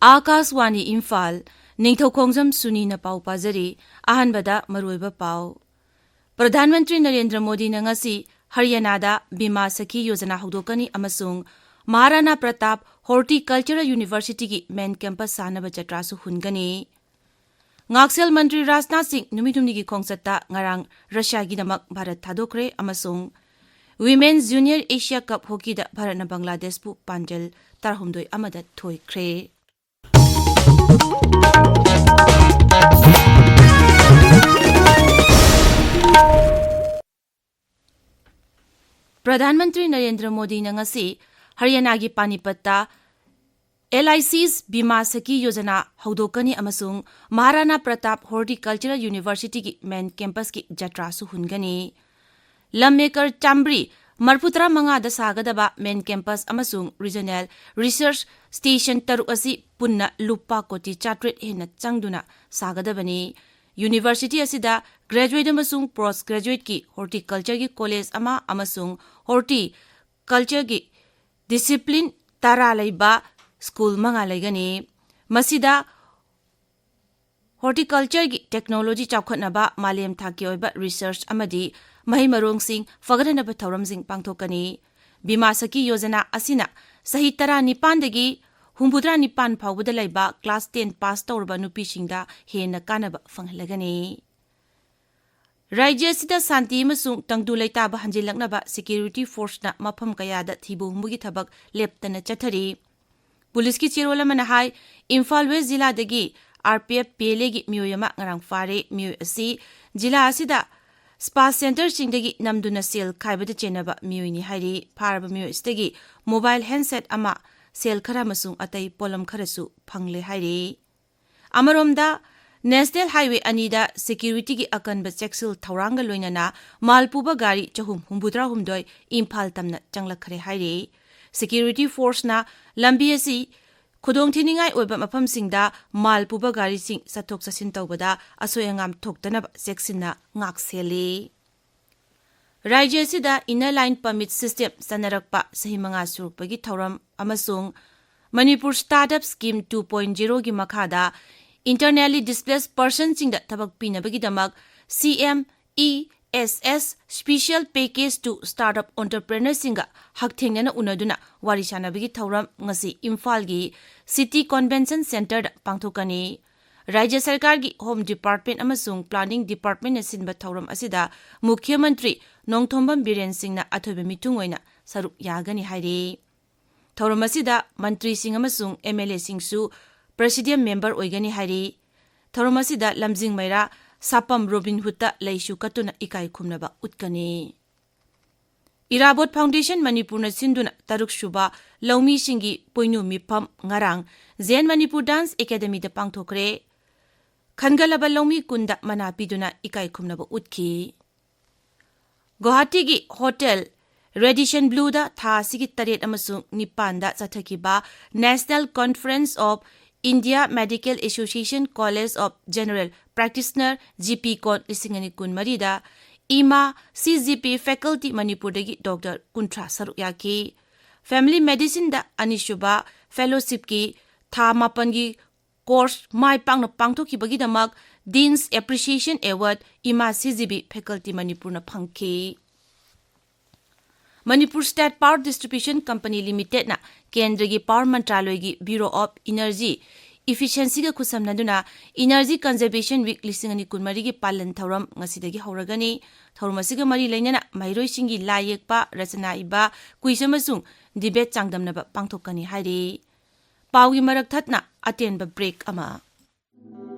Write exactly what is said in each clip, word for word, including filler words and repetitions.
ꯑꯥꯀꯥꯁꯋꯥꯅꯤ ꯏꯝꯐꯥꯜ, ꯅꯤꯡꯊꯧꯈꯣꯡꯖꯝ ꯁꯨꯅꯤꯅ ꯄꯥꯎ ꯄꯥꯖꯔꯤ꯫ ꯑꯍꯥꯟꯕꯗ ꯃꯔꯨꯑꯣꯏꯕ ꯄꯥꯎ꯫ ꯄ꯭ꯔꯙꯥꯟ ꯃꯟꯇ꯭ꯔꯤ ꯅꯔꯦꯟꯗ꯭ꯔ ꯃꯣꯗꯤꯅ ꯉꯁꯤ ꯍꯔꯤꯌꯥꯅꯥꯗ ꯕꯤꯃꯥ ꯁꯈꯤ ꯌꯣꯖꯅꯥ ꯍꯧꯗꯣꯛꯀꯅꯤ ꯑꯃꯁꯨꯡ ꯃꯍꯥꯔꯥꯅꯥ ꯄ꯭ꯔꯇꯥꯞ ꯍꯣꯔꯇꯤꯀꯜꯆꯔꯦꯜ ꯌꯨꯅꯤꯚꯔꯁꯤꯇꯤꯒꯤ ꯃꯦꯟ ꯀꯦꯝꯄꯁ ꯁꯥꯅꯕ ꯖꯇ꯭ꯔꯥꯁꯨ ꯍꯨꯟꯒꯅꯤ꯫ ꯉꯥꯛꯁꯦꯜ ꯃꯟꯇ꯭ꯔꯤ ꯔꯥꯖꯅꯥꯊ ꯁꯤꯡ ꯅꯨꯃꯤꯠ ꯍꯨꯝꯅꯤꯒꯤ ꯈꯣꯡꯆꯠꯇ ꯉꯔꯥꯡ ꯔꯁꯤꯌꯥꯒꯤꯗꯃꯛ ꯚꯥꯔꯠ ꯊꯥꯗꯣꯛꯈ꯭ꯔꯦ ꯑꯃꯁꯨꯡ ꯋꯤꯃꯦꯟ ꯖꯨꯅꯤꯌꯔ ꯑꯦꯁꯤꯌꯥ ꯀꯞ ꯍꯣꯀꯤꯗ ꯚꯥꯔꯠꯅ ꯕꯪꯒ꯭ꯂꯥꯗꯦꯁꯄꯨ ꯄꯥꯟꯖꯜ ꯇꯔꯥꯍꯨꯝꯗꯣꯏ ꯑꯃꯗ ꯊꯣꯏꯈ꯭ꯔꯦ꯫ ꯄ꯭ꯔꯙꯥꯟ ꯃꯟꯇ꯭ꯔꯤ ꯅꯔꯦꯟꯗ꯭ꯔ ꯃꯣꯗꯤꯅ ꯉꯁꯤ ꯍꯔꯤꯌꯥꯅꯥꯒꯤ ꯄꯥꯅꯤꯄꯠꯇ ꯑꯦꯜ ꯑꯥꯏ ꯁꯤꯁ ꯕꯤꯃꯥ ꯁꯈꯤ ꯌꯣꯖꯅꯥ ꯍꯧꯗꯣꯛꯀꯅꯤ ꯑꯃꯁꯨꯡ ꯃꯍꯥꯔꯥꯅꯥ ꯄ꯭ꯔꯇꯥꯞ ꯍꯣꯔꯇꯤꯀꯜꯆꯔꯦꯜ ꯌꯨꯅꯤꯚꯔꯁꯤꯇꯤꯒꯤ ꯃꯦꯟ ꯀꯦꯝꯄꯁꯀꯤ ꯖꯇ꯭ꯔꯥꯁꯨ ꯍꯨꯟꯒꯅꯤ꯫ ꯂꯝ ꯑꯦꯀꯔ ꯆꯥꯝꯃꯔꯤ ꯃꯔꯤꯐꯨ ꯇꯔꯥꯃꯉꯥꯗ ꯁꯥꯒꯗꯕ ꯃꯦꯟ ꯀꯦꯝꯄꯁ ꯑꯃꯁꯨꯡ ꯔꯤꯖꯅꯦꯜ ꯔꯤꯁꯔꯆ ꯁ꯭ꯇꯦꯁꯟ ꯇꯔꯨꯛ ꯑꯁꯤ ꯄꯨꯟꯅ ꯂꯨꯄꯥ ꯀꯣꯇꯤ ꯆꯥꯇ꯭ꯔꯦꯠ ꯍꯦꯟꯅ ꯆꯪꯗꯨꯅ ꯁꯥꯒꯗꯕꯅꯤ꯫ ꯌꯨꯅꯤꯚꯔꯁꯤꯇꯤ ꯑꯁꯤꯗ ꯒ꯭ꯔꯦꯖꯨꯑꯦꯠ ꯑꯃꯁꯨꯡ ꯄꯣꯁꯠ ꯒ꯭ꯔꯦꯖꯨꯑꯦꯠꯀꯤ ꯍꯣꯔꯇꯤꯀꯜꯆꯔꯒꯤ ꯀꯣꯂꯦꯖ ꯑꯃ ꯑꯃꯁꯨꯡ ꯍꯣꯔꯇꯤꯀꯜꯆꯔꯒꯤ ꯗꯤꯁꯤꯄ꯭ꯂꯤꯟ ꯇꯔꯥ ꯂꯩꯕ ꯁ꯭ꯀꯨꯜ ꯃꯉꯥ ꯂꯩꯒꯅꯤ꯫ ꯃꯁꯤꯗ ꯍꯣꯔꯇꯤꯀꯜꯆꯔꯒꯤ ꯇꯦꯛꯅꯣꯂꯣꯖꯤ ꯆꯥꯎꯈꯠꯅꯕ, ꯃꯥꯂꯦꯝ ꯊꯥꯛꯀꯤ ꯑꯣꯏꯕ ꯔꯤꯁꯔꯆ ꯑꯃꯗꯤ ꯃꯍꯩ ꯃꯔꯣꯡꯁꯤꯡ ꯐꯒꯠꯍꯟꯅꯕ ꯊꯧꯔꯝꯁꯤꯡ ꯄꯥꯡꯊꯣꯛꯀꯅꯤ꯫ ꯕꯤꯃꯥ ꯁꯈꯤ ꯌꯣꯖꯅꯥ ꯑꯁꯤꯅ ꯆꯍꯤ ꯇꯔꯥꯅꯤꯄꯥꯟꯗꯒꯤ ꯍꯨꯝꯐꯨꯇꯔꯥ ꯅꯤꯄꯥꯟ ꯐꯥꯎꯕꯗ ꯂꯩꯕ ꯀ꯭ꯂꯥꯁ ꯇꯦꯟ ꯄꯥꯁ ꯇꯧꯔꯕ ꯅꯨꯄꯤꯁꯤꯡꯗ ꯍꯦꯟꯅ ꯀꯥꯟꯅꯕ ꯐꯪꯍꯜꯂꯒꯅꯤ꯫ ꯔꯥꯖ꯭ꯌ ꯑꯁꯤꯗ ꯁꯥꯟꯇꯤ ꯑꯃꯁꯨꯡ ꯇꯪꯗꯨ ꯂꯩꯇꯥꯕ ꯍꯟꯖꯤꯜꯂꯛꯅꯕ ꯁꯦꯀ꯭ꯌꯨꯔꯤꯇꯤ ꯐꯣꯔꯁꯅ ꯃꯐꯝ ꯀꯌꯥꯗ ꯊꯤꯕ ꯍꯨꯝꯕꯒꯤ ꯊꯕꯛ ꯂꯦꯞꯇꯅ ꯆꯠꯊꯔꯤ꯫ ꯄꯨꯂꯤꯁꯀꯤ ꯆꯦꯔꯣꯜ ꯑꯃꯅ ꯍꯥꯏ, ꯏꯝꯐꯥꯜ ꯋꯦꯁ ꯖꯤꯂꯥꯗꯒꯤ R P F P L ꯑꯦꯒꯤ ꯃꯤꯑꯣꯏ ꯑꯃ ꯉꯔꯥꯡ ꯐꯥꯔꯦ꯫ ꯃꯤꯑꯣꯏ ꯑꯁꯤ ꯖꯤꯂꯥ ꯑꯁꯤꯗ ꯁ꯭ꯄꯥ ꯁꯦꯟꯇꯔꯁꯤꯡꯗꯒꯤ ꯅꯝꯗꯨꯅ ꯁꯦꯜ ꯈꯥꯏꯕꯗ ꯆꯦꯟꯅꯕ ꯃꯤꯑꯣꯏꯅꯤ ꯍꯥꯏꯔꯤ꯫ ꯐꯥꯔꯕ ꯃꯤꯑꯣꯏ ꯑꯁꯤꯗꯒꯤ ꯃꯣꯕꯥꯏꯜ ꯍꯦꯟꯁꯦꯠ ꯑꯃ, ꯁꯦꯜ ꯈꯔ ꯑꯃꯁꯨꯡ ꯑꯇꯩ ꯄꯣꯠꯂꯝ ꯈꯔꯁꯨ ꯐꯪꯂꯦ ꯍꯥꯏꯔꯤ꯫ ꯑꯃꯔꯣꯝꯗ, ꯅꯦꯁꯅꯦꯜ ꯍꯥꯏꯋꯦ ꯑꯅꯤꯗ ꯁꯦꯀ꯭ꯌꯨꯔꯤꯇꯤꯒꯤ ꯑꯀꯟꯕ ꯆꯦꯛꯁꯤꯜ ꯊꯧꯔꯥꯡꯒ ꯂꯣꯏꯅꯅ ꯃꯥꯜ ꯄꯨꯕ ꯒꯥꯔꯤ ꯆꯍꯨꯝ ꯍꯨꯝꯐꯨꯇꯔꯥꯍꯨꯝꯗꯣꯏ ꯏꯝꯐꯥꯜ ꯇꯝꯅ ꯆꯪꯂꯛꯈ꯭ꯔꯦ ꯍꯥꯏꯔꯤ꯫ ꯁꯦꯀ꯭ꯌꯨꯔꯤꯇꯤ ꯐꯣꯔꯁꯅ ꯂꯝꯕꯤ ꯑꯁꯤ ꯈꯨꯗꯣꯡꯊꯤꯅꯤꯡꯉꯥꯏ ꯑꯣꯏꯕ ꯃꯐꯝꯁꯤꯡꯗ ꯃꯥꯜ ꯄꯨꯕ ꯒꯥꯔꯤꯁꯤꯡ ꯆꯠꯊꯣꯛ ꯆꯠꯁꯤꯟ ꯇꯧꯕꯗ ꯑꯁꯣꯏ ꯑꯉꯥꯝ ꯊꯣꯛꯇꯅꯕ ꯆꯦꯛꯁꯤꯟꯅ ꯉꯥꯛꯁꯦꯜꯂꯤ꯫ ꯔꯥꯖ꯭ꯌ ꯑꯁꯤꯗ ꯏꯟꯅꯔ ꯂꯥꯏꯟ ꯄꯔꯃꯤꯠ ꯁꯤꯁꯇꯦꯝ ꯆꯠꯅꯔꯛꯄ ꯆꯍꯤ ꯃꯉꯥ ꯁꯨꯔꯛꯄꯒꯤ ꯊꯧꯔꯝ ꯑꯃꯁꯨꯡ Manipur Startup Scheme two point zero ꯒꯤ ꯃꯈꯥꯗ internally displaced personꯁꯤꯡꯗ ꯊꯕꯛ ꯄꯤꯅꯕꯒꯤꯗꯃꯛ C M E S S Special Package to Startup Entrepreneurꯁꯤꯡꯒ ꯍꯛꯊꯦꯡꯅꯅ ꯎꯅꯗꯨꯅ ꯋꯥꯔꯤ ꯁꯥꯟꯅꯕꯒꯤ ꯊꯧꯔꯝ ꯉꯁꯤ ꯏꯝꯐꯥꯜꯒꯤ City Convention Centreꯗ ꯄꯥꯡꯊꯣꯛꯀꯅꯤ꯫ ꯔꯥꯖ꯭ꯌ ꯁꯔꯀꯥꯔꯒꯤ Home Department ꯑꯃꯁꯨꯡ Planning Departmentꯅ ꯁꯤꯟꯕ ꯊꯧꯔꯝ ꯑꯁꯤꯗ ꯃꯨꯈ꯭ꯌ ꯃꯟꯇ꯭ꯔꯤ ꯅꯣꯡꯊꯣꯝꯕꯝ ꯕꯤꯔꯦꯟ ꯁꯤꯡꯅ ꯑꯊꯣꯏꯕ ꯃꯤꯊꯨꯡ ꯑꯣꯏꯅ ꯁꯔꯨꯛ ꯌꯥꯒꯅꯤ ꯍꯥꯏꯔꯤ꯫ ꯊꯧꯔꯝ ꯑꯁꯤꯗ ꯃꯟꯇ꯭ꯔꯤꯁꯤꯡ ꯑꯃꯁꯨꯡ M L Aꯁꯤꯡꯁꯨ Presidium member ꯑꯣꯏꯒꯅꯤ ꯍꯥꯏꯔꯤ꯫ ꯊꯧꯔꯝ ꯑꯁꯤꯗ ꯂꯝꯖꯤꯡ ꯃꯩꯔꯥ ꯁꯥꯄꯝ ꯔꯣꯕꯤꯟ ꯍꯨꯗꯇ ꯂꯩꯁꯨ ꯀꯠꯇꯨꯅ ꯏꯀꯥꯏ ꯈꯨꯝꯅꯕ ꯎꯠꯀꯅꯤ꯫ ꯏꯔꯥꯕꯣꯠ Foundation ꯃꯅꯤꯄꯨꯔꯅ ꯁꯤꯟꯗꯨꯅ ꯇꯔꯨꯛ ꯁꯨꯕ ꯂꯧꯃꯤꯁꯤꯡꯒꯤ ꯄꯣꯏꯅꯨ ꯃꯤꯐꯝ ꯉꯔꯥꯡ Zen Manipur Dance Academyꯗ ꯄꯥꯡꯊꯣꯛꯈ꯭ꯔꯦ꯫ ꯈꯟꯒꯠꯂꯕ ꯂꯧꯃꯤ ꯀꯨꯟꯗ ꯃꯅꯥ ꯄꯤꯗꯨꯅ ꯏꯀꯥꯏ ꯈꯨꯝꯅꯕ ꯎꯠꯈꯤ꯫ ꯒꯨꯋꯥꯍꯥꯇꯤꯒꯤ ꯍꯣꯇꯦꯜ Radisson Bluꯗ ꯊꯥ ꯑꯁꯤꯒꯤ ꯇꯔꯦꯠ ꯑꯃꯁꯨꯡ ꯅꯤꯄꯥꯟꯗ ꯆꯠꯊꯈꯤꯕ National Conference of India Medical Association College of General Practitioner, GPCON, ꯂꯤꯁꯤꯡ ꯑꯅꯤ ꯀꯨꯟꯃꯔꯤꯗ ꯏꯃꯥ C G P faculty ꯃꯅꯤꯄꯨꯔꯗꯒꯤ ꯗꯣꯛꯇꯔ ꯀꯨꯟꯊ꯭ꯔꯥ ꯁꯔꯨꯛ ꯌꯥꯈꯤ꯫ Family Medicineꯗ ꯑꯅꯤꯁꯨꯕ fellowshipꯀꯤ ꯊꯥ ꯃꯥꯄꯟꯒꯤ course ꯃꯥꯏ ꯄꯥꯛꯅ ꯄꯥꯡꯊꯣꯛꯈꯤꯕꯒꯤꯗꯃꯛ Dean's Appreciation Award ꯏꯃꯥ C G P faculty ꯃꯅꯤꯄꯨꯔꯅ ꯐꯪꯈꯤ꯫ Manipur State Power Distribution Company Limitedꯅ ꯀꯦꯟꯗ꯭ꯔꯒꯤ Power ꯃꯟꯇ꯭ꯔꯥꯂꯣꯏꯒꯤ Bureau of Energy Efficiencyꯒ ꯈꯨꯠꯁꯝꯅꯗꯨꯅ Energy Conservation Week ꯂꯤꯁꯤꯡ ꯑꯅꯤ ꯀꯨꯟꯃꯔꯤꯒꯤ ꯄꯥꯂꯟ ꯊꯧꯔꯝ ꯉꯁꯤꯗꯒꯤ ꯍꯧꯔꯒꯅꯤ꯫ ꯊꯧꯔꯝ ꯑꯁꯤꯒ ꯃꯔꯤ ꯂꯩꯅꯅ ꯃꯍꯩꯔꯣꯏꯁꯤꯡꯒꯤ ꯂꯥꯏ ꯌꯦꯛꯄ, ꯔꯆꯅꯥ ꯏꯕ, quiz ꯑꯃꯁꯨꯡ debate ꯆꯥꯡꯗꯝꯅꯕ ꯄꯥꯡꯊꯣꯛꯀꯅꯤ ꯍꯥꯏꯔꯤ꯫ ꯄꯥꯎꯒꯤ ꯃꯔꯛ ꯊꯠꯅ ꯑꯇꯦꯟꯕ break ꯑꯃ꯫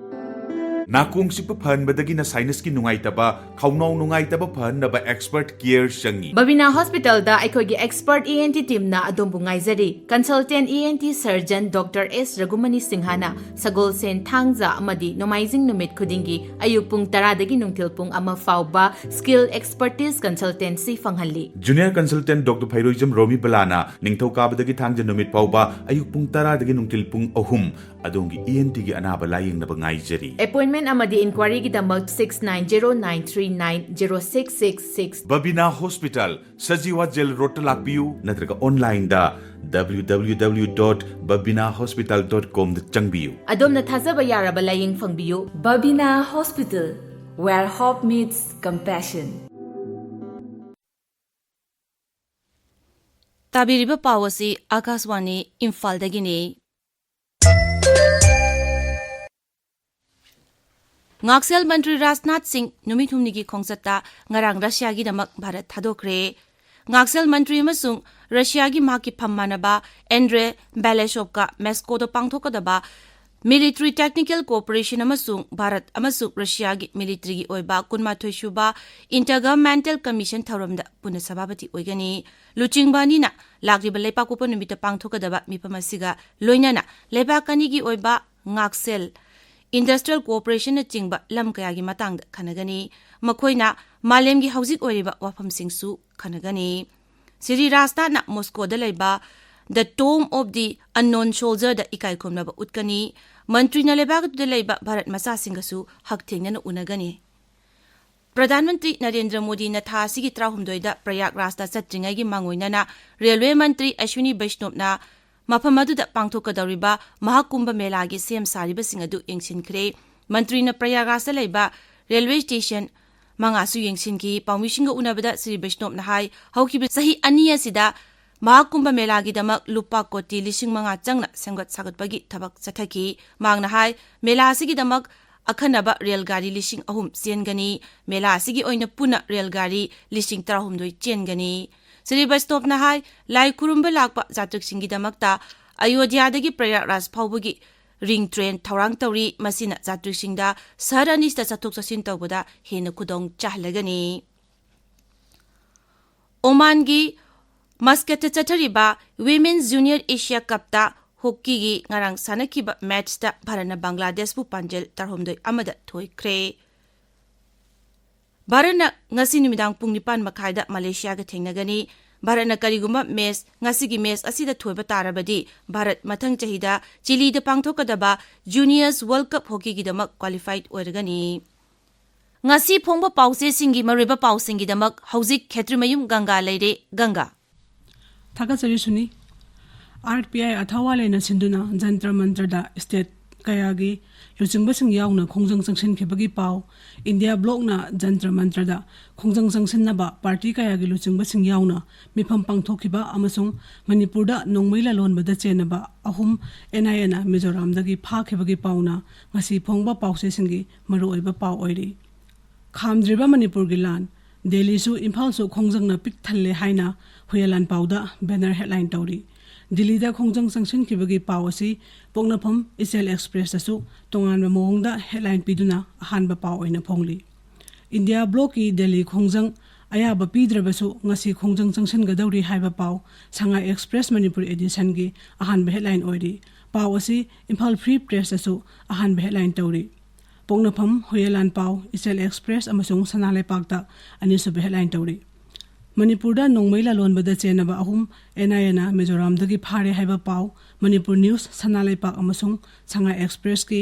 ꯅꯥꯀꯣꯡ ꯆꯤꯛꯄ ꯐꯍꯟꯕꯗꯒꯤꯅ sinusꯀꯤ ꯅꯨꯡꯉꯥꯏꯇꯕ, ꯈꯧꯅꯥꯎ ꯅꯨꯡꯉꯥꯏꯇꯕ ꯐꯍꯟꯅꯕ expert care ꯆꯪꯏ꯫ ꯕꯕꯤꯅꯥ ꯍꯣꯁꯄꯤꯇꯥꯜꯗ ꯑꯩꯈꯣꯏꯒꯤ expert E N T teamꯅ ꯑꯗꯣꯝꯕꯨ ꯉꯥꯏꯖꯔꯤ꯫ Consultant E N T surgeon Doctor S ꯔꯘꯨꯃꯅꯤ ꯁꯤꯡꯍꯅ ꯁꯒꯣꯜꯁꯦꯟ, ꯊꯥꯡꯖ ꯑꯃꯗꯤ ꯅꯣꯡꯃꯥꯏꯖꯤꯡ ꯅꯨꯃꯤꯠ ꯈꯨꯗꯤꯡꯒꯤ ꯑꯌꯨꯛ ꯄꯨꯡ ꯇꯔꯥꯗꯒꯤ ꯅꯨꯡꯊꯤꯜ ꯄꯨꯡ ꯑꯃ ꯐꯥꯎꯕ skill expertise consultancy ꯐꯪꯍꯜꯂꯤ꯫ Junior consultant Doctor ꯐꯩꯔꯣꯏꯖꯝ ꯔꯣꯃꯤꯕꯂꯥꯅ ꯅꯤꯡꯊꯧꯀꯥꯕꯗꯒꯤ ꯊꯥꯡꯖ ꯅꯨꯃꯤꯠ ꯐꯥꯎꯕ ꯑꯌꯨꯛ ꯄꯨꯡ ꯇꯔꯥꯗꯒꯤ ꯅꯨꯡꯊꯤꯜ ꯄꯨꯡ ꯑꯍꯨꯝ ꯑꯗꯣꯝꯒꯤ E N Tꯒꯤ ꯑꯅꯥꯕ ꯂꯥꯌꯦꯡꯅꯕ ꯉꯥꯏꯖꯔꯤ꯫ Appointment ꯑꯃꯗꯤ ꯏꯟꯀ꯭ꯋꯥꯔꯤꯒꯤꯗꯃꯛ six nine zero nine three nine zero six six six꯫ Babina hospital, Sajiwa jail ꯔꯣꯗꯇ ꯂꯥꯛꯄꯤꯌꯨ, ꯅꯠꯇ꯭ꯔꯒ ꯑꯣꯟꯂꯥꯏꯟꯗ www dot babinahospital dot comꯗ ꯆꯪꯕꯤꯌꯨ꯫ ꯑꯗꯣꯝꯅ ꯊꯥꯖꯕ ꯌꯥꯔꯕ ꯂꯥꯌꯦꯡ ꯐꯪꯕꯤꯌꯨ꯫ Babina Hospital, where hope meets compassion. ꯇꯥꯕꯤꯔꯤꯕ ꯄꯥꯎ ꯑꯁꯤ ꯑꯥꯀꯥꯁꯋꯥꯅꯤ ꯏꯝꯐꯥꯜꯗꯒꯤꯅꯤ꯫ ꯉꯥꯛꯁꯦꯜ ꯃꯟꯇ꯭ꯔꯤ ꯔꯥꯖꯅꯥꯊ ꯁꯤꯡ ꯅꯨꯃꯤꯠ ꯍꯨꯝꯅꯤꯒꯤ ꯈꯣꯡꯆꯠꯇ ꯉꯔꯥꯡ ꯔꯁꯤꯌꯥꯒꯤꯗꯃꯛ ꯚꯥꯔꯠ ꯊꯥꯗꯣꯛꯈ꯭ꯔꯦ꯫ ꯉꯥꯛꯁꯦꯜ ꯃꯟꯇ꯭ꯔꯤ ꯑꯃꯁꯨꯡ ꯔꯁꯤꯌꯥꯒꯤ ꯃꯍꯥꯛꯀꯤ ꯐꯝ ꯃꯥꯟꯅꯕ ꯑꯦꯟꯗ꯭ꯔꯦ ꯕꯦꯂꯦꯁꯣꯞꯀ ꯃꯦꯁꯀꯣꯗ ꯄꯥꯡꯊꯣꯛꯀꯗꯕ ꯃꯤꯂꯤꯇꯔꯤ ꯇꯦꯛꯅꯤꯀꯦꯜ ꯀꯣꯑꯣꯄꯔꯦꯁꯟ ꯑꯃꯁꯨꯡ ꯚꯥꯔꯠ ꯑꯃꯁꯨꯡ ꯔꯁꯤꯌꯥꯒꯤ ꯃꯤꯂꯤꯇꯔꯤꯒꯤ ꯑꯣꯏꯕ ꯀꯨꯟꯃꯥꯊꯣꯏ ꯁꯨꯕ ꯏꯟꯇꯔꯒꯚꯔꯟꯃꯦꯟꯇꯦꯜ ꯀꯃꯤꯁꯟ ꯊꯧꯔꯝꯗ ꯄꯨꯟꯅ ꯁꯚꯥꯄꯇꯤ ꯑꯣꯏꯒꯅꯤ꯫ ꯂꯨꯆꯤꯡꯕ ꯑꯅꯤꯅ ꯂꯥꯛꯂꯤꯕ ꯂꯩꯄꯥꯛꯄꯣꯛꯄ ꯅꯨꯃꯤꯠꯇ ꯄꯥꯡꯊꯣꯛꯀꯗꯕ ꯃꯤꯐꯝ ꯑꯁꯤꯒ ꯂꯣꯏꯅꯅ ꯂꯩꯕꯥꯛ ꯑꯅꯤꯒꯤ ꯑꯣꯏꯕ ꯉꯥꯛꯁꯦꯜ, ꯏꯟꯗꯁꯇ꯭ꯔꯤꯌꯦꯜ ꯀꯣꯑꯣꯄꯔꯦꯁꯟꯅꯆꯤꯡꯕ ꯂꯝ ꯀꯌꯥꯒꯤ ꯃꯇꯥꯡꯗ ꯈꯟꯅꯒꯅꯤ꯫ ꯃꯈꯣꯏꯅ ꯃꯥꯂꯦꯝꯒꯤ ꯍꯧꯖꯤꯛ ꯑꯣꯏꯔꯤꯕ ꯋꯥꯐꯝꯁꯤꯡꯁꯨ ꯈꯟꯅꯒꯅꯤ꯫ ꯁ꯭ꯔꯤ ꯔꯥꯖꯅꯥꯊꯅ ꯃꯣꯁꯀꯣꯗ ꯂꯩꯕ The Tomb of the Unknown Soldierꯗ ꯏꯀꯥꯏ ꯈꯨꯝꯅꯕ ꯎꯠꯀꯅꯤ꯫ ꯃꯟꯇ꯭ꯔꯤꯅ ꯂꯩꯕꯥꯛ ꯑꯗꯨꯗ ꯂꯩꯕ ꯚꯥꯔꯠ ꯃꯆꯥꯁꯤꯡꯒꯁꯨ ꯍꯛꯊꯦꯡꯅꯅ ꯎꯅꯒꯅꯤ꯫ ꯄ꯭ꯔꯙꯥꯟ ꯃꯟꯇ꯭ꯔꯤ ꯅꯔꯦꯟꯗ꯭ꯔ ꯃꯣꯗꯤꯅ ꯊꯥ ꯑꯁꯤꯒꯤ ꯇꯔꯥꯍꯨꯝꯗꯣꯏꯗ ꯄ꯭ꯔꯌꯥꯒꯔꯥꯖꯇ ꯆꯠꯇ꯭ꯔꯤꯉꯩꯒꯤ ꯃꯥꯡꯑꯣꯏꯅꯅ ꯔꯦꯜꯋꯦ ꯃꯟꯇ꯭ꯔꯤ ꯑꯁ꯭ꯋꯤꯅꯤ ꯕꯩꯁꯅꯣꯞꯅ ꯃꯐꯝ ꯑꯗꯨꯗ ꯄꯥꯡꯊꯣꯛꯀꯗꯧꯔꯤꯕ ꯃꯍꯥꯀꯨꯝꯚ ꯃꯦꯂꯥꯒꯤ ꯁꯦꯝ ꯁꯥꯔꯤꯕꯁꯤꯡ ꯑꯗꯨ ꯌꯦꯡꯁꯤꯟꯈ꯭ꯔꯦ꯫ ꯃꯟꯇ꯭ꯔꯤꯅ ꯄ꯭ꯔꯌꯥꯒꯔꯥꯖꯇ ꯂꯩꯕ ꯔꯦꯜꯋꯦ ꯁ꯭ꯇꯦꯁꯟ ꯃꯉꯥꯁꯨ ꯌꯦꯡꯁꯤꯟꯈꯤ꯫ ꯄꯥꯎꯃꯤꯁꯤꯡꯒ ꯎꯅꯕꯗ ꯁ꯭ꯔꯤ ꯕꯩꯁꯅꯣꯞꯅ ꯍꯥꯏ, ꯍꯧꯈꯤꯕ ꯆꯍꯤ ꯑꯅꯤ ꯑꯁꯤꯗ ꯃꯍꯥꯀꯨꯝꯚ ꯃꯦꯂꯥꯒꯤꯗꯃꯛ ꯂꯨꯄꯥ ꯀꯣꯇꯤ ꯂꯤꯁꯤꯡ ꯃꯉꯥ ꯆꯪꯅ ꯁꯦꯝꯒꯠ ꯁꯥꯒꯠꯄꯒꯤ ꯊꯕꯛ ꯆꯠꯊꯈꯤ꯫ ꯃꯍꯥꯛꯅ ꯍꯥꯏ, ꯃꯦꯂꯥ ꯑꯁꯤꯒꯤꯗꯃꯛ ꯑꯈꯟꯅꯕ ꯔꯦꯜ ꯒꯥꯔꯤ ꯂꯤꯁꯤꯡ ꯑꯍꯨꯝ ꯆꯦꯟꯒꯅꯤ꯫ ꯃꯦꯂꯥ ꯑꯁꯤꯒꯤ ꯑꯣꯏꯅ ꯄꯨꯟꯅ ꯔꯦꯜ ꯒꯥꯔꯤ ꯂꯤꯁꯤꯡ ꯇꯔꯥꯍꯨꯝꯗꯣꯏ ꯆꯦꯟꯒꯅꯤ꯫ ꯁ꯭ꯔꯤ ꯕꯩꯁꯅꯣꯞꯅ ꯍꯥꯏ, ꯂꯥꯏ ꯈꯨꯔꯨꯝꯕ ꯂꯥꯛꯄ ꯖꯥꯇ꯭ꯔꯤꯛꯁꯤꯡꯒꯤꯗꯃꯛꯇ ꯑꯌꯣꯙ꯭ꯌꯥꯗꯒꯤ ꯄ꯭ꯔꯌꯥꯒꯔꯥꯖ ꯐꯥꯎꯕꯒꯤ ꯔꯤꯡ ꯇ꯭ꯔꯦꯟ ꯊꯧꯔꯥꯡ ꯇꯧꯔꯤ꯫ ꯃꯁꯤꯅ ꯖꯥꯇ꯭ꯔꯤꯛꯁꯤꯡꯗ ꯁꯍꯔ ꯑꯅꯤꯁꯤꯗ ꯆꯠꯊꯣꯛ ꯆꯠꯁꯤꯟ ꯇꯧꯕꯗ ꯍꯦꯟꯅ ꯈꯨꯗꯣꯡ ꯆꯥꯍꯜꯂꯒꯅꯤ꯫ ꯑꯣꯃꯥꯟꯒꯤ ꯃꯁꯀꯠꯇ ꯆꯠꯊꯔꯤꯕ ꯋꯤꯃꯦꯟꯁ ꯖꯨꯅꯤꯌꯔ ꯑꯦꯁꯤꯌꯥ ꯀꯞꯇ ꯍꯣꯀꯤꯒꯤ ꯉꯔꯥꯡ ꯁꯥꯟꯅꯈꯤꯕ ꯃꯦꯠꯆꯇ ꯚꯥꯔꯠꯅ ꯕꯪꯒ꯭ꯂꯥꯗꯦꯁꯄꯨ ꯄꯥꯟꯖꯜ ꯇꯔꯥꯍꯨꯝꯗꯣꯏ ꯑꯃꯗ ꯊꯣꯏꯈ꯭ꯔꯦ꯫ ꯚꯥꯔꯠꯅ ꯉꯁꯤ ꯅꯨꯃꯤꯗꯥꯡ ꯄꯨꯡ ꯅꯤꯄꯥꯟ ꯃꯈꯥꯏꯗ ꯃꯂꯦꯁꯤꯌꯥꯒ ꯊꯦꯡꯅꯒꯅꯤ꯫ ꯚꯥꯔꯠꯅ ꯀꯔꯤꯒꯨꯝꯕ ꯃꯦꯆ, ꯉꯁꯤꯒꯤ ꯃꯦꯆ ꯑꯁꯤꯗ ꯊꯣꯏꯕ ꯇꯥꯔꯕꯗꯤ ꯚꯥꯔꯠ ꯃꯊꯪ ꯆꯍꯤꯗ ꯆꯤꯂꯤꯗ ꯄꯥꯡꯊꯣꯛꯀꯗꯕ ꯖꯨꯅꯤꯌꯔꯁ ꯋꯥꯔꯜꯗ ꯀꯞ ꯍꯣꯀꯤꯒꯤꯗꯃꯛ ꯀ꯭ꯋꯥꯂꯤꯐꯥꯏꯗ ꯑꯣꯏꯔꯒꯅꯤ꯫ ꯉꯁꯤ ꯐꯣꯡꯕ ꯄꯥꯎꯆꯦꯁꯤꯡꯒꯤ ꯃꯔꯨꯑꯣꯏꯕ ꯄꯥꯎꯁꯤꯡꯒꯤꯗꯃꯛ ꯍꯧꯖꯤꯛ ꯈꯦꯇ꯭ꯔꯤꯃꯌꯨꯝ ꯒꯪꯒꯥ ꯂꯩꯔꯦ꯫ ꯒꯪꯒꯥ꯫ ꯊꯥꯒꯠꯆꯔꯤ ꯁꯨꯅꯤ꯫ ꯑꯥꯔ ꯄꯤ ꯑꯥꯏ ꯑꯊꯋꯥ ꯂꯩꯅ ꯁꯤꯟꯗꯨꯅ ꯖꯟꯇ꯭ꯔ ꯃꯟꯇ꯭ꯔꯗ ꯁ꯭ꯇꯦꯠ ꯀꯌꯥꯒꯤ ꯂꯨꯆꯤꯡꯕꯁꯤꯡ ꯌꯥꯎꯅ ꯈꯣꯡꯖꯪ ꯆꯪꯁꯤꯟꯈꯤꯕꯒꯤ ꯄꯥꯎ꯫ ꯏꯟꯗꯤꯌꯥ ꯕ꯭ꯂꯣꯛꯅ ꯖꯟꯇ꯭ꯔ ꯃꯟꯇ꯭ꯔꯗ ꯈꯣꯡꯖꯪ ꯆꯪꯁꯤꯟꯅꯕ ꯄꯥꯔꯇꯤ ꯀꯌꯥꯒꯤ ꯂꯨꯆꯤꯡꯕꯁꯤꯡ ꯌꯥꯎꯅ ꯃꯤꯐꯝ ꯄꯥꯡꯊꯣꯛꯈꯤꯕ ꯑꯃꯁꯨꯡ ꯃꯅꯤꯄꯨꯔꯗ ꯅꯣꯡꯃꯩ ꯂꯂꯣꯟꯕꯗ ꯆꯦꯟꯅꯕ ꯑꯍꯨꯝ ꯑꯦꯟ ꯑꯥꯏ ꯑꯦꯅ ꯃꯤꯖꯣꯔꯥꯝꯗꯒꯤ ꯐꯥꯈꯤꯕꯒꯤ ꯄꯥꯎꯅ ꯉꯁꯤ ꯐꯣꯡꯕ ꯄꯥꯎꯆꯦꯁꯤꯡꯒꯤ ꯃꯔꯨꯑꯣꯏꯕ ꯄꯥꯎ ꯑꯣꯏꯔꯤ꯫ ꯈꯥꯝꯗ꯭ꯔꯤꯕ ꯃꯅꯤꯄꯨꯔꯒꯤ ꯂꯥꯟ, ꯗꯦꯜꯂꯤꯁꯨ ꯏꯝꯐꯥꯜꯁꯨ ꯈꯣꯡꯖꯪꯅ ꯄꯤꯛ ꯊꯜꯂꯦ ꯍꯥꯏꯅ ꯍꯨꯌꯦꯂꯥꯟ ꯄꯥꯎꯗ ꯕꯦꯅꯔ ꯍꯦꯗꯂꯥꯏꯟ ꯇꯧꯔꯤ꯫ ꯗꯤꯜꯂꯤꯗ ꯈꯣꯡꯖꯪ ꯆꯪꯁꯤꯟꯈꯤꯕꯒꯤ ꯄꯥꯎ ꯑꯁꯤ ꯄꯣꯛꯅꯐꯝ ꯏꯆꯦꯜ ꯑꯦꯛꯁꯄ꯭ꯔꯦꯁꯇꯁꯨ ꯇꯣꯉꯥꯟꯕ ꯃꯑꯣꯡꯗ ꯍꯦꯗꯂꯥꯏꯟ ꯄꯤꯗꯨꯅ ꯑꯍꯥꯟꯕ ꯄꯥꯎ ꯑꯣꯏꯅ ꯐꯣꯡꯂꯤ꯫ ꯏꯟꯗꯤꯌꯥ ꯕ꯭ꯂꯣꯛꯀꯤ ꯗꯦꯜꯂꯤ ꯈꯣꯡꯖꯪ ꯑꯌꯥꯕ ꯄꯤꯗ꯭ꯔꯕꯁꯨ ꯉꯁꯤ ꯈꯣꯡꯖꯪ ꯆꯪꯁꯤꯟꯒꯗꯧꯔꯤ ꯍꯥꯏꯕ ꯄꯥꯎ ꯁꯉꯥꯏ ꯑꯦꯛꯁꯄ꯭ꯔꯦꯁ ꯃꯅꯤꯄꯨꯔ ꯑꯦꯗꯤꯁꯟꯒꯤ ꯑꯍꯥꯟꯕ ꯍꯦꯗꯂꯥꯏꯟ ꯑꯣꯏꯔꯤ꯫ ꯄꯥꯎ ꯑꯁꯤ ꯏꯝꯐꯥꯜ ꯐ꯭ꯔꯤ ꯄ꯭ꯔꯦꯁꯇꯁꯨ ꯑꯍꯥꯟꯕ ꯍꯦꯗꯂꯥꯏꯟ ꯇꯧꯔꯤ꯫ ꯄꯣꯛꯅꯐꯝ ꯍꯨꯌꯦꯂꯥꯟ ꯄꯥꯎ ꯏꯆꯦꯜ ꯑꯦꯛꯁꯄ꯭ꯔꯦꯁ ꯑꯃꯁꯨꯡ ꯁꯅꯥ ꯂꯩꯄꯥꯛꯇ ꯑꯅꯤꯁꯨꯕ ꯍꯦꯗꯂꯥꯏꯟ ꯇꯧꯔꯤ꯫ ꯃꯅꯤꯄꯨꯔꯗ ꯅꯣꯡꯃꯩ ꯂꯂꯣꯟꯕꯗ ꯆꯦꯟꯅꯕ ꯑꯍꯨꯝ ꯑꯦꯟ ꯑꯥꯏ ꯑꯦꯅ ꯃꯤꯖꯣꯔꯥꯝꯗꯒꯤ ꯐꯥꯔꯦ ꯍꯥꯏꯕ ꯄꯥꯎ ꯃꯅꯤꯄꯨꯔ ꯅ꯭ꯌꯨꯁ ꯁꯅꯥ ꯂꯩꯄꯥꯛ ꯑꯃꯁꯨꯡ ꯁꯉꯥꯏ ꯑꯦꯛꯁꯄ꯭ꯔꯦꯁꯀꯤ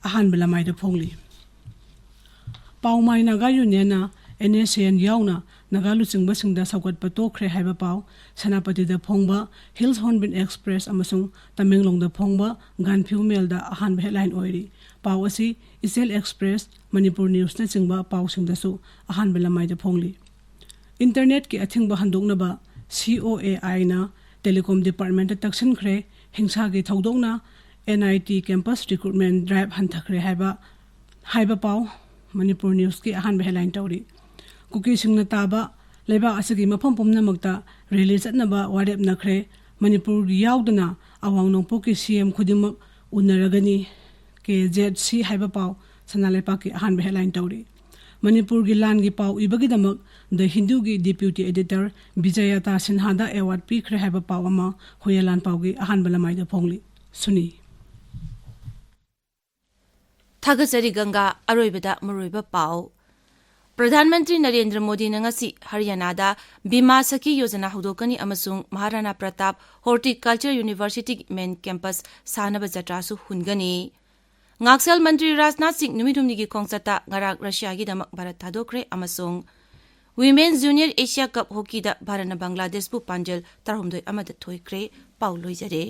ꯑꯍꯥꯟꯕ ꯂꯃꯥꯏꯗ ꯐꯣꯡꯂꯤ꯫ ꯄꯥꯎꯃꯥꯏ ꯅꯥꯒꯥ ꯌꯨꯅꯤꯌꯟꯅ ꯑꯦꯟ ꯑꯦꯁ ꯑꯦꯟ ꯌꯥꯎꯅ ꯅꯥꯒꯥ ꯂꯨꯆꯤꯡꯕꯁꯤꯡꯗ ꯁꯧꯒꯠꯄ ꯇꯣꯛꯈ꯭ꯔꯦ ꯍꯥꯏꯕ ꯄꯥꯎ ꯁꯦꯅꯥꯄꯇꯤꯗ ꯐꯣꯡꯕ ꯍꯤꯜꯁ ꯍꯣꯔꯟꯕꯤꯜ ꯑꯦꯛꯁꯄ꯭ꯔꯦꯁ ꯑꯃꯁꯨꯡ ꯇꯃꯦꯡꯂꯣꯡꯗ ꯐꯣꯡꯕ ꯒꯥꯟꯐꯤꯌꯨ ꯃꯦꯜꯗ ꯑꯍꯥꯟꯕ ꯍꯦꯗꯂꯥꯏꯟ ꯑꯣꯏꯔꯤ꯫ ꯄꯥꯎ ꯑꯁꯤ ꯏꯆꯦꯜ ꯑꯦꯛꯁꯄ꯭ꯔꯦꯁ, ꯃꯅꯤꯄꯨꯔ ꯅ꯭ꯌꯨꯁꯅꯆꯤꯡꯕ ꯄꯥꯎꯁꯤꯡꯗꯁꯨ ꯑꯍꯥꯟꯕ ꯂꯃꯥꯏꯗ ꯐꯣꯡꯂꯤ꯫ ꯏꯟꯇꯔꯅꯦꯠꯀꯤ ꯑꯊꯤꯡꯕ ꯍꯟꯗꯣꯛꯅꯕ ꯁꯤ ꯑꯣ ꯑꯦ ꯑꯥꯏꯅ ꯇꯦꯂꯤꯀꯣꯝ ꯗꯤꯄꯥꯔꯠꯃꯦꯟꯠꯇ ꯇꯛꯁꯤꯟꯈ꯭ꯔꯦ꯫ ꯍꯤꯡꯁꯥꯒꯤ ꯊꯧꯗꯣꯛꯅ N I T campus recruitment drive ꯍꯟꯊꯈ꯭ꯔꯦ ꯍꯥꯏꯕ, ꯍꯥꯏꯕ ꯄꯥꯎ ꯃꯅꯤꯄꯨꯔ ꯅ꯭ꯌꯨꯁꯀꯤ ꯑꯍꯥꯟꯕ ꯍꯦꯗꯂꯥꯏꯟ ꯇꯧꯔꯤ꯫ ꯀꯨꯀꯤꯁꯤꯡꯅ ꯇꯥꯕ ꯂꯩꯕꯥꯛ ꯑꯁꯤꯒꯤ ꯃꯐꯝ ꯄꯨꯝꯅꯃꯛꯇ ꯔꯦꯂꯤ ꯆꯠꯅꯕ ꯋꯥꯔꯦꯞꯅꯈ꯭ꯔꯦ꯫ ꯃꯅꯤꯄꯨꯔꯒꯤ ꯌꯥꯎꯗꯅ ꯑꯋꯥꯡ ꯅꯣꯡꯄꯣꯛꯀꯤ ꯁꯤ ꯑꯦꯝ ꯈꯨꯗꯤꯡꯃꯛ ꯎꯅꯔꯒꯅꯤ꯫ ꯀꯦ ꯖꯦꯠ ꯁꯤ ꯍꯥꯏꯕ ꯄꯥꯎ ꯁꯅꯥ ꯂꯩꯄꯥꯛꯀꯤ ꯑꯍꯥꯟꯕ ꯍꯦꯗꯂꯥꯏꯟ ꯇꯧꯔꯤ꯫ ꯃꯅꯤꯄꯨꯔꯒꯤ ꯂꯥꯟꯒꯤ ꯄꯥꯎ ꯏꯕꯒꯤꯗꯃꯛ ꯗ ꯍꯤꯟꯗꯨꯒꯤ ꯗꯤꯄ꯭ꯌꯨꯇꯤ ꯑꯦꯗꯤꯇꯔ ꯕꯤꯖꯌꯇꯥ ꯁꯤꯟꯍꯥꯗ ꯑꯦꯋꯥꯔꯗ ꯄꯤꯈ꯭ꯔꯦ ꯍꯥꯏꯕ ꯄꯥꯎ ꯑꯃ ꯍꯨꯌꯦꯂꯥꯟ ꯄꯥꯎꯒꯤ ꯑꯍꯥꯟꯕ ꯂꯃꯥꯏꯗ ꯐꯣꯡꯂꯤ꯫ ꯁꯨꯅꯤ꯫ ꯊꯥꯒꯠꯆꯔꯤ ꯒꯪꯒꯥ꯫ ꯑꯔꯣꯏꯕꯗ ꯃꯔꯨꯑꯣꯏꯕ ꯄꯥꯎ꯫ ꯄ꯭ꯔꯙꯥꯟ ꯃꯟꯇ꯭ꯔꯤ ꯅꯔꯦꯟꯗ꯭ꯔ ꯃꯣꯗꯤꯅ ꯉꯁꯤ ꯍꯔꯤꯌꯥꯅꯥꯗ ꯕꯤꯃꯥ ꯁꯈꯤ ꯌꯣꯖꯅꯥ ꯍꯧꯗꯣꯛꯀꯅꯤ ꯑꯃꯁꯨꯡ ꯃꯍꯥꯔꯥꯅꯥ ꯄ꯭ꯔꯇꯥꯞ ꯍꯣꯔꯇꯤꯀꯜꯆꯔ ꯌꯨꯅꯤꯚꯔꯁꯤꯇꯤꯒꯤ ꯃꯦꯟ ꯀꯦꯝꯄꯁ ꯁꯥꯅꯕ ꯖꯇ꯭ꯔꯥꯁꯨ ꯍꯨꯟꯒꯅꯤ꯫ ꯉꯥꯛꯁꯦꯜ ꯃꯟꯇ꯭ꯔꯤ ꯔꯥꯖꯅꯥꯊ ꯁꯤꯡ ꯅꯨꯃꯤꯠ ꯍꯨꯝꯅꯤꯒꯤ ꯈꯣꯡꯆꯠꯇ ꯉꯔꯥꯡ ꯔꯁꯤꯌꯥꯒꯤꯗꯃꯛ ꯚꯥꯔꯠ ꯊꯥꯗꯣꯛꯈ꯭ꯔꯦ ꯑꯃꯁꯨꯡ ꯋꯤꯃꯦꯟ ꯖꯨꯅꯤꯌꯔ ꯑꯦꯁꯤꯌꯥ ꯀꯞ ꯍꯣꯀꯤꯗ ꯚꯥꯔꯠꯅ ꯕꯪꯒ꯭ꯂꯥꯗꯦꯁꯄꯨ ꯄꯥꯟꯖꯜ ꯇꯔꯥꯍꯨꯝꯗꯣꯏ ꯑꯃꯗ ꯊꯣꯏꯈ꯭ꯔꯦ꯫ ꯄꯥꯎ ꯂꯣꯏꯖꯔꯦ꯫